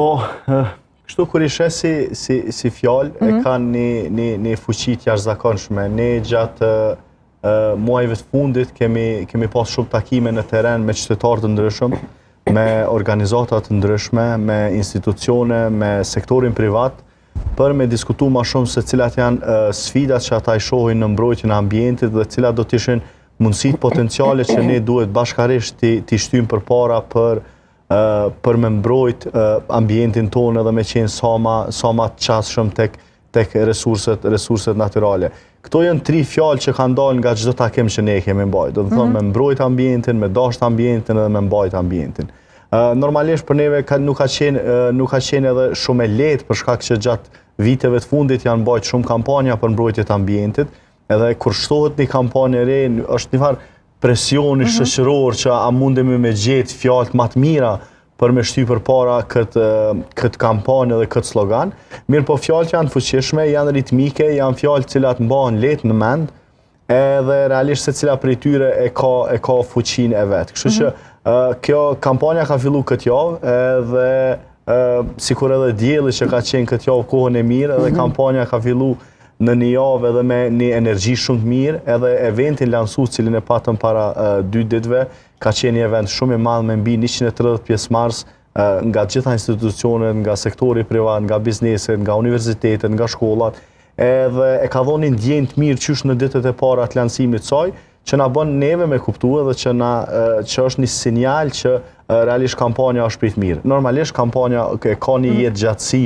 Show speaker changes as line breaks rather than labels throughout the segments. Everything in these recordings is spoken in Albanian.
Po, kështu kur i sheh si, si, si fjalë, mm -hmm. e mhm. kanë një, një, një fuqi të jashtëzakonshme. Ne gjatë muajve të fundit kemi, kemi pas shumë takime në terren me qytetarë të ndryshëm, me organizata të ndryshme, me institucione, me sektorin privat, për me diskutu ma shumë se cilat janë sfidat që ata i shohin në mbrojtjen e ambientit dhe cilat do të ishin mundësitë potenciale që ne duhet bashkarisht t'i, t'i shtyjmë përpara për për me mbrojt ambientin tonë edhe me qenë sa ma, sa ma të qasshëm tek, tek resurset, resurset natyrale. Këto janë tri fjalë që kanë dalë nga çdo takim që ne kemi mbajt. Do të thonë mm -hmm. me mbrojt ambientin, me dashtë ambientin edhe me mbajt ambientin. Normalisht për neve ka, nuk ka qenë nuk ka qenë edhe shumë e lehtë për shkak që gjatë viteve të fundit janë mbajt shumë kampanja për mbrojtje të ambientit, edhe kur shtohet një kampanjë e re, është një farë presioni mm -hmm. shoqëror që a mundemi me gjetë fjalët ma të mira për me shty përpara këtë, këtë kampanjë dhe këtë slogan. Mirëpo fjalët janë të fuqishme, janë ritmike, janë fjalë të cilat mbahen lehtë në mend, edhe realisht secila prej tyre e ka, e ka fuqinë e vet. Kështu që mm -hmm. kjo kampanja ka fillu këtë javë edhe sikur edhe dielli që ka qenë këtë javë kohën e mirë, edhe mm -hmm. kampanja ka fillu në një javë edhe me një energji shumë të mirë, edhe eventin lansues cilin e patëm para dy ditëve, ka qenë një event shumë i madh me mbi 130 pjesëmarrës nga të gjitha institucionet, nga sektori privat, nga bizneset, nga universitetet, nga shkollat, edhe e ka dhonë një ndjenjë të mirë qysh në ditët e para të lansimit të saj, që na bën neve me kuptu edhe që na që është një sinjal që realisht kampanja është pritë mirë. Normalisht kampanja e ka një mm. jetëgjatësi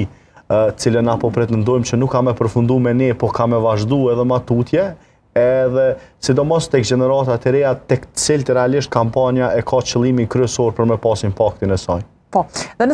cilën na po pretendojmë që nuk ka me përfundu me ne, po ka me vazhdu edhe ma tutje, edhe sidomos tek gjeneratat e reja tek të cilët realisht kampanja e ka qëllimin kryesor për me pas impaktin e saj.
Po. Dhe në